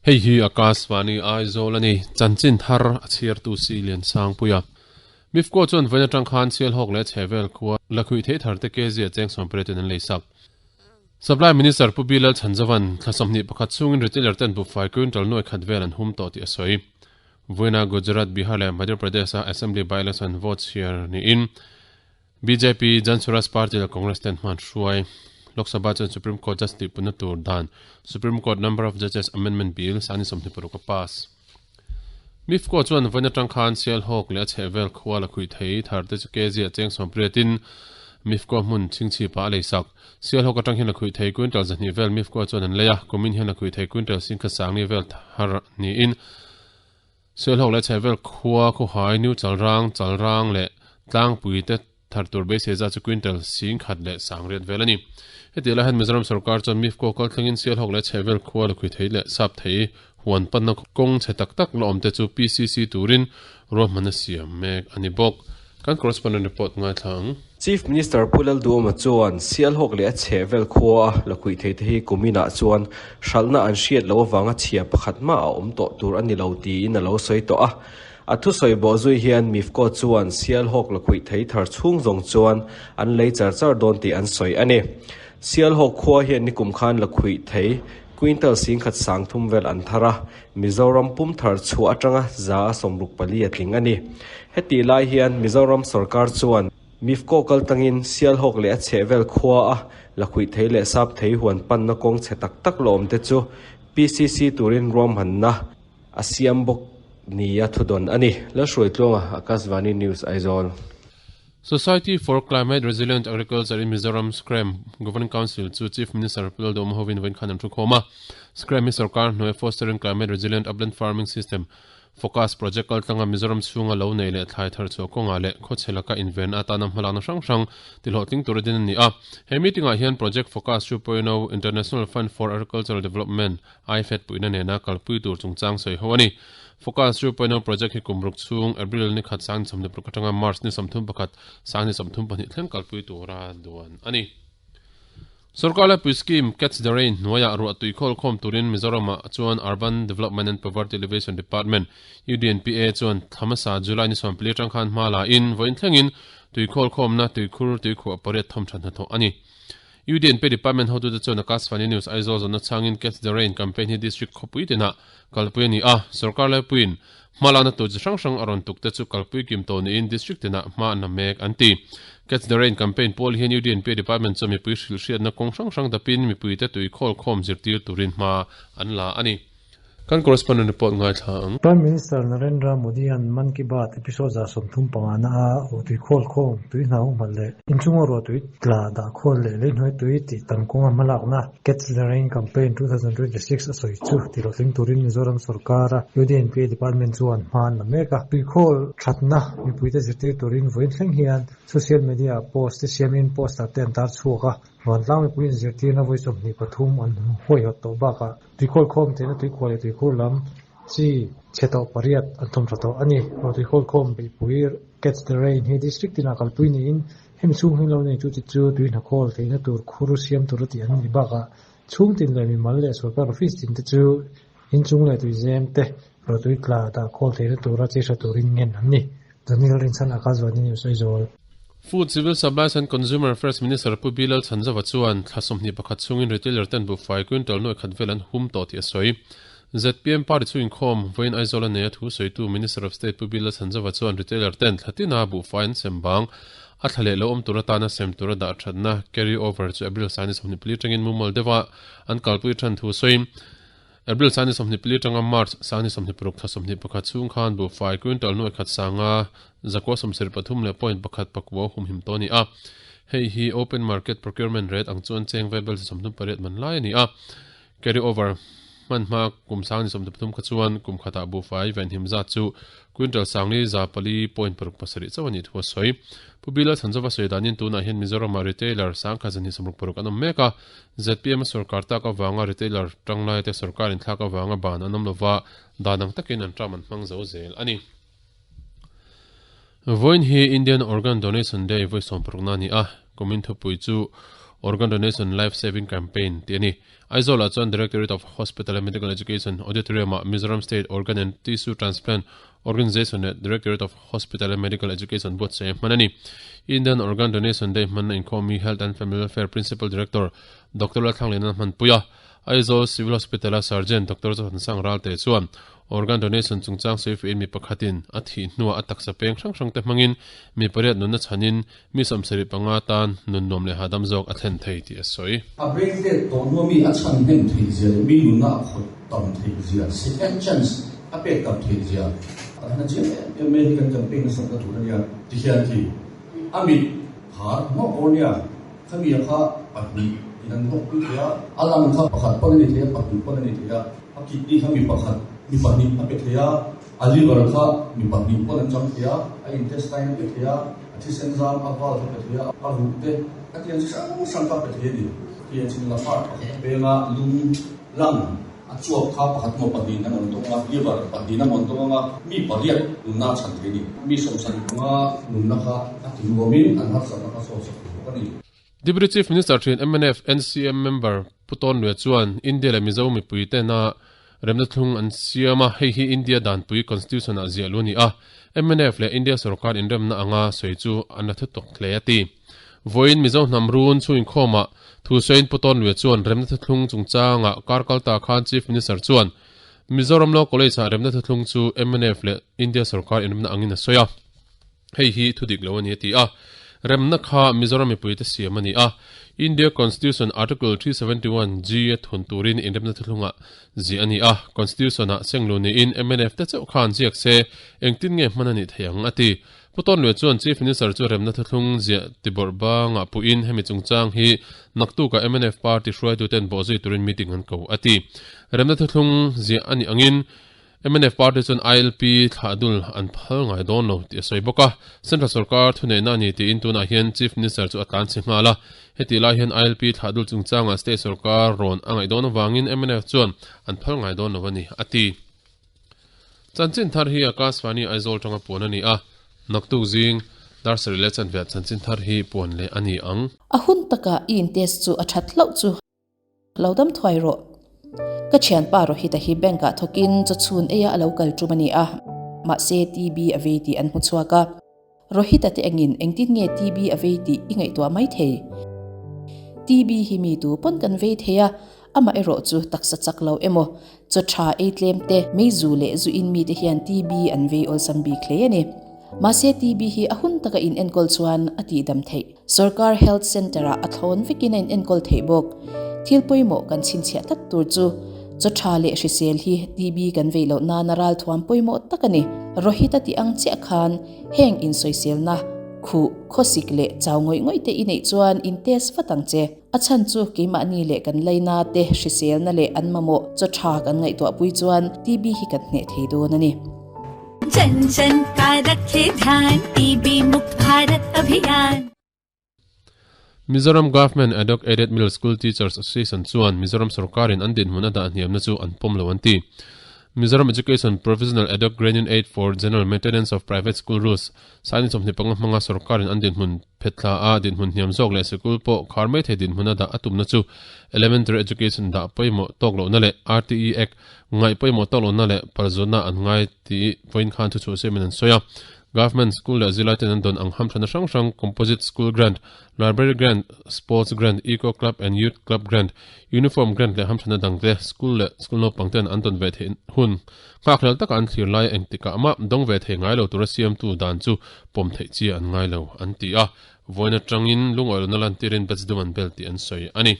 Hei hi Akashvani Aizawl a ni, chanchin thar a chhiartu si Liansangpuia. Mifco chuan vawiin atang khan Sialhawk leh Chhevel khua lakhuih thei thar te kg a cheng 18 in an lei sak. Supply Minister Pu Bilal Chhanzovan thla 21 chhungin retailer ten buhfai quintal nuai khat vel an hum tawh tih a sawi. Vawiina Gujarat, Bihar leh Madhya Pradesh a Assembly by-election vote chhiar niin Bjp, Jan Suraaj Party leh Congress ten hman hruai. Lok Sabha chuan Supreme Court judge tihpunna tur dan Supreme Court Number of Judges Amendment Bill sani 26 a pass. Mifco chuan vawiin atang khan Sialhawk leh a chhehvel khua la khuih thei thar te chu kg a cheng 80 in Mifco hmun chhingchhip ah a lei sak. Sialhawk atang hian la khuih thei quintal 200 vel Mifco chuan an lei a, kumin hian la khuih thei quintal singkhat sangli vel thar niin Sialhawk leh chhehvel khua khawhai New Chalrang, Chalrang leh Tlangpui te thar tur beisei zat chu quintal 10,000 leh 800 vel a ni. Hetiang lai hian Mizoram sorkar chuan Mifco kal thlengin Sialhawk leh chhehvel khua la khui thei leh sap thei huan panna kawng chhe tak tak la awm te chu PCC turin ruahmanna siam mek a ni bawk. Kan correspondent report ngaithla ang. Chief Minister Pu Lalduhoma chuan Sialhawk leh a chhehvel khua a la khuih theite hi kuminah chuan hralhna an hriat loh avanga chhia pakhat mah a awm tawh tur a ni lo tiin a lo sawi tawh a. A thusawi bawh zui hian Mifco chuan Sialhawk la khuih thei thar chhung zawng chuan an lei char char dawn tih an sawi a ni. Sialhawk khua hian nikum khan la khuih thei quintal 10,000 sang thum vel an thar a, Mizoram pum thar chhuah atanga 164 a tling a ni. Hetih lai hian Mizoram sorkar chuan Mifco kal tangin Sialhawk leh a chhehvel khua a la khuih thei leh sap thei huan panna kawng chhe tak tak la awm te chu PCC turin ruahmanna a siam bawk nia thudawn a ni. Lalhruaitluanga, Akashvani News, Aizawl. Society for Climate Resilient Agriculture in Mizoram, SCRAM, Governing Council chu Chief Minister Pu Lalduhoma hovin vawiin khan an thu khawm a. SCRAM hi sorkar hnuai Fostering Climate Resilient Upland Farming System, FOCAS, project kaltlanga Mizoram chhunga lo nei leh thlai thar chhuah kawngah leh khawchhe laka invenna atana hmalakna hrang hrang tihlawhtling tur a din a ni a. He meeting-ah hian Project FOCAS 2.0 International Fund for Agricultural Development, IFAD puihna nena kalpui tur chungchang sawi ho a ni. Focus 2.0 project hi kum ruk chhung April ni khat 2026 atanga March ni 31 2032 thleng kalpui tura duan a ni. Sorkar laipui scheme Catch the Rain hnuaiah ruah tui khawl khawm turin Mizoramah chuan Urban Development and Poverty Alleviation Department, UDNPA, chuan thla hmasa July ni 14 atang khan hma la in vawiin thlengin tui khawl khawmna tuikhur tuikhuah pariat thawm tha hnathawh a ni. UDNP Department hotute chuan Akashvani News Aizawl zawnna chhangin Catch the Rain campaign hi district khawpui tinah kalpui a ni a, sorkar laipuiin hma lakna tur chi hrang hrang a rawn tuk te chu kalpui kim tawh niin district tinah hma an la mek an ti. Catch the Rain campaign pawl hian UDNP Department chuan mipui hrilhhriatna kawng hrang hrang dapin mipuite tui khawl khawm zirtir turin hma an la a ni. Kan correspondent report ngaithla ang. Prime Minister Narendra Modi-a'n Mann Ki Baat episode 35 na a ruahtui khawl khawm, tui hna humhalh leh inchunga ruahtui tla dah khawl leh leihnuai tui tih tam kawnga hmalakna Catch the Rain Campaign 2026 a sawi chu tihlawhtling turin Mizoram sorkara UDNPA Department chuan hma an la mek a. Tui khawl thatna mipuite zirtir turin vawiin thleng hian social media-ah post te siamin poster te an tar chhuak a, vantlang mipuiin zirtirna vawi 23 an huaihawt tawh bakah Tuikhawl khawm theihna tuikhuah leh tuikhur lam chi chhe tawh pariat an thawm tha tawh a ni. Aw tuikhawl khawm beihpui Catch the Rain hi district tinah kalpui niin hemi chhung hi lo nei tu chi chu tui hnakhawl theihna tur khur siam tur a tih an nih bakah chhung tin leh mimal leh sorkar office tin te chu inchung leh tuizem te rawtui tla dah khawl theihna tura chi hra turin ngen an ni. Daniel Rinchhan Akashvani News Aizawl. Food, Civil Supplies and Consumer Affairs Minister Pu Bilal Chhanzova chuan thla 21 chhungin retailer ten buhfai quintal nuai khat vel an hum tawh tih a sawi. ZPM party chu inkhawm vawiin Aizawl a nei a thu sawitu Minister of State Pu Bilal Chhanzova chuan retailer ten thla tina buhfai an sem bang a thla leh lo awm tur atana sem tura dah thatna carry over chu April sani 24 tangin mumal deuha an kalpui than thu sawiin April 24 atanga March 26 thla 21 chhung khan buhfai quintal nuai khat sanga zakua 73 leh point pakhat pakua humhim tawh a ni a. Hei hi open market procurement rate ang chuan cheng vaibel 38 man lai a ni a. Carry over hman hma kum 23 kha chuan kum khatah buhfai venhim zat chu quintal sangli za pali point paruk pasarih chauh a nih thu a sawi. Pu Bilal Chhanzova sawi danin tunah hian Mizoramah retailer sangkhat 266 an awm mek a. Zpm sorkar tak avanga retailer tanglaite sorkar inthlak avanga ban an awm lova, dan ang takin an term an hmang zo zel a ni. Vawiin hi Indian Organ Donation Day vawi 60 na a ni a, kumin thupui chu Organ Donation Life Saving Campaign tih a ni. Aizawl-ah chuan Directorate of Hospital and Medical Education Auditorium-ah Mizoram State Organ and Tissue Transplant Organisation leh Directorate of Hospital and Medical Education buatsaih a hman a ni. Indian Organ Donation Day hmanna inkhawm hi Health and Family Welfare Principal Director Doctor Lalthlanglian a hmanpui a. Aizawl Civil Hospital-a Surgeon Doctor Zohansang Ralte chuan organ donation chungchang sawifiahin mi pakhatin a thih hnuah a taksa peng hrang hrangte hmangin mi pariat nunna chhanin mi 75 tan nun nuam leh hahdam zawk a thlen thei tih a sawi. A brain dead tawh hnua mi a chhan hnem theih zia leh mi nunna a khawt tam theih zia, second chance a pek tam theih zia a hna chiang em em mai hi kan campaign nasatna tur a nia. Tihian khi a mit khar hmawk awr nia. Khami a kha pahnih in an hlawk pui thei a, a lang kha pakhat pawn a ni thei a, pahnih pawn a ni thei a, a kidney kha mi pakhat, mi pahnih a pe thei a, a liver kha mi pahnih pawn an chang thei a, a intestine a pe thei a, a thisen zam a valve a pe thei a, a ruh te a tiang chi hrang hrang kha a pe thei a ni. Tiang chin la heart pakhat a peng a, lung lang a chuak kha pakhat emaw pahnih an awm tawng a, liver pahnih an awm tawng anga mi pariat nunna a chhan thei a ni. Mi 75 nunna kha a ti nuamin an harsatna kha sawi sak thei bawk a ni. Deputy Chief Minister thin mnf NCM member Pu Tawnluia chuan India leh Mizo mipui tena remna thlung an siam a, hei hi India danpui Constitution ah ziah lu a ni a, mnf leh India sorkar inremna anga sawi chu an la thu tawk hle a ti. Vawiin Mizo hnam run chhungkhawmah thu sawiin Pu Tawnluia chuan remna thuthlung chungchangah kar kal ta khan Chief Minister chuan Mizoram Law College-ah remna thuthlung chu mnf leh India sorkar inremna angin a sawi a, hei hi thu dik lo a ni a ti a. Remna kha Mizoram mipuite siam a ni a, India Constitution Article 371 G a thun turin inremna thuthlungah ziah a ni a, Constitution-ah senglu niin mnf te chauh khan ziak se engtin nge hman a nih theih ang a ti. Pu Tawnluia chuan Chief Minister chu remna thuthlung ziah tibawrh bangah puhin hemi chungchang hi naktukah mnf party hruaituten bawhzui turin meeting an ko a ti. Remna thuthlung ziah a nih angin mnf party chuan ILP thlahdul an phal ngai dawn lo tih a sawi bawk a. Central sorkar thuneihna a ni tiin tunah hian Chief Minister chu a tlan chhe nghal a. Hetih lai hian ILP thlahdul chungchangah state sorkar rawn a ngaih dawn avangin mnf chuan an phal ngai dawn lo a ni a ti. Chanchin thar hi Akashvani Aizawl tanga puan a ni a, naktuk zing dar sarih leh chanveah chanchin thar hi puan leh a ni ang. A hun taka i in test chu a that hlauh chu lo dam thuai rawh. Ka thianpa Rohit-a hi bank ah thawkin chaw chhun eia a lo kal tum a ni a, mahse TB a vei tih an hmu chhuak a. Rohit-a te engin engtin nge TB a vei tih i ngaihtuah mai thei? TB hi mi tu pawn kan vei thei a, amah erawh chu taksa chak lo emaw, chaw tha ei tlem te, meizu leh zu in mite hian TB an vei awlsam bik hle a ni. Mahse TB hi a hun taka in enkawl chuan a tihdam theih. Sorkar Health Centre-ah a thlawn vekin a in enkawl theih bawk. Thil pawimawh kan chhinchhiah tlat tur chu chaw tha leh hrisel hi TB kan vei loh nana ralthuam pawimawh tak a ni. Rohit a tih ang chiah khan heng insawiselna, khuh, khawsik leh chau ngawih ngawih te i neih chuan in test vat ang che. A chhan chu keimahni leh kan laina te hriselna leh an mamawh chaw tha kan ngaihtuahpui chuan TB hi kan hneh thei dawn a ni. Jan Jan ka rakhe dhyan TB Mukt Bharat Abhiyan. Mizoram Government Ad-hoc Aided Middle School Teachers Association chuan Mizoram sorkarin an dinhmun a dah hniamna chu an pawm lo an ti. Mizoram Education Provisional Ad-hoc Grant-in Aid for General Maintenance of Private School Rules Saini 25 hmanga sorkarin an dinhmun phet thla a, dinhmun hniam zawk leh sikul pawh khar mai thei dinhmun a dah a tumna chu Elementary Education dah pawimawh tawk lohna leh RTE Act ngaih pawimawh tawk lohna leh palzutna an ngai tih vawiin khan thuchhuah siamin an sawi a. Government School leh zirlai ten an dawn ang hamthlana hrang hrang Composite School Grant, Library Grant, Sports Grant, Eco Club and Youth Club Grant, Uniform Grant leh hamthlana dangte school leh school naupang ten an dawn ve theih hun Nghakhlel taka an thlir lai engtikah mah dawng ve thei ngai lo tura siamtu dan chu pawm theih chi an ngai lo, an ti a. Vawiin atangin lungawihlawna lantirin batch dum an bel tih an sawi a ni.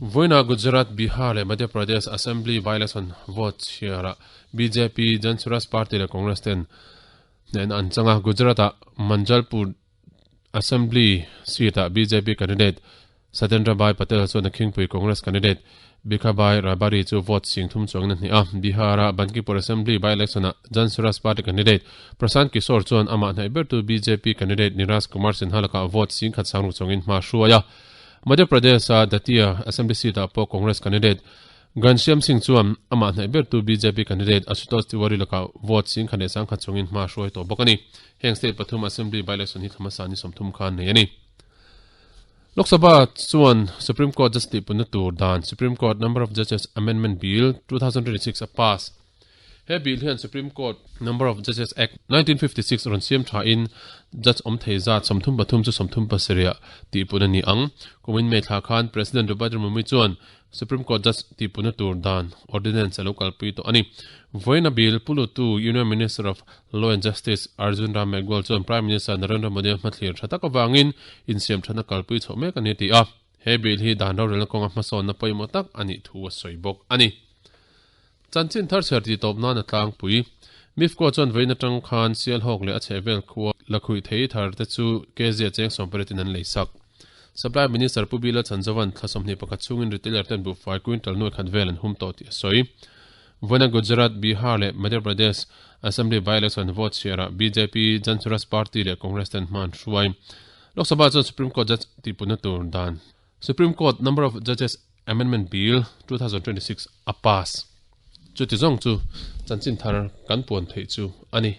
Vawiinah Gujarat, Bihar leh Madhya Pradesh Assembly by-election vote chhiarah bjp, Jan Suraaj Party leh Congress ten hnehna an chang a. Gujarat-ah Manjalpur Assembly seat-ah bjp candidate Satyendra Bhai Patel chuan a khingpui Congress candidate Bhikhabhai Rabari chu vote 30,000 chuangin a hnih a. Bihar-a Bankipur Assembly by-election-ah Jan Suraaj Party candidate Prashant Kishor chuan amah hnaih bertu bjp candidate Niraj Kumar Sinha lakah vote 1,060 chuangin hma hruai a. Madhya Pradesh-a Datia Assembly seat-ah pawh Congress candidate Ghanshyam Singh chuan amah hnaih bertu bjp candidate Ashutosh Tiwari lakah vote 1,110 chungin hma hruai tawh bawk a ni. Heng state pathum Assembly by-election hi thla hmasa ni 30 khan nei a ni. Lok Sabha chuan Supreme Court Judge tihpunna tur dan Supreme Court Number of Judges Amendment Bill, 2026 a pass. He bill hian Supreme Court Number of Judges Act, 1956 rawn siam thain judge awm thei zat 33 chu 37 ah tihpun a ni ang. Kumin May thla khan President Draupadi Murmu chuan Supreme Court Judge tihpunna tur dan Ordinance a lo kalpui tawh a ni. Vawiina bill pulutu Union Minister of Law and Justice Arjun Ram Meghwal chuan Prime Minister Narendra Modi-a hmathlir tha tak avangin insiam thatna kalpui chhoh mek a ni a ti a. He bill hi dan rorelna kawnga hmasawnna pawimawh tak a nih thu a sawi bawk a ni. Chanchin thar chhiar tih tawp nan a tlangpui. Mifco chuan vawiin atang khan Sialhawk leh a chhehvel khua lakhuih thei thar te chu KZ cheng sawmpariatin an lei sak. Supply Minister Pu Bila Chhanzovan thla 21 chhungin retailer ten buhfai quintal nuai khat vel an hum tawh tih a sawi. Vawiina Gujarat, Bihar leh Madhya Pradesh Assembly by-election vote chhiarah bjp, Jan Suraaj Party leh Congress ten hma an hruai. Lok Sabha chuan Supreme Court judge tihputna tur dan Supreme Court Number of Judges Amendment Bill, 2026 a pass. Chuti zawng chu chanchin thar kan puan theih chu a ni.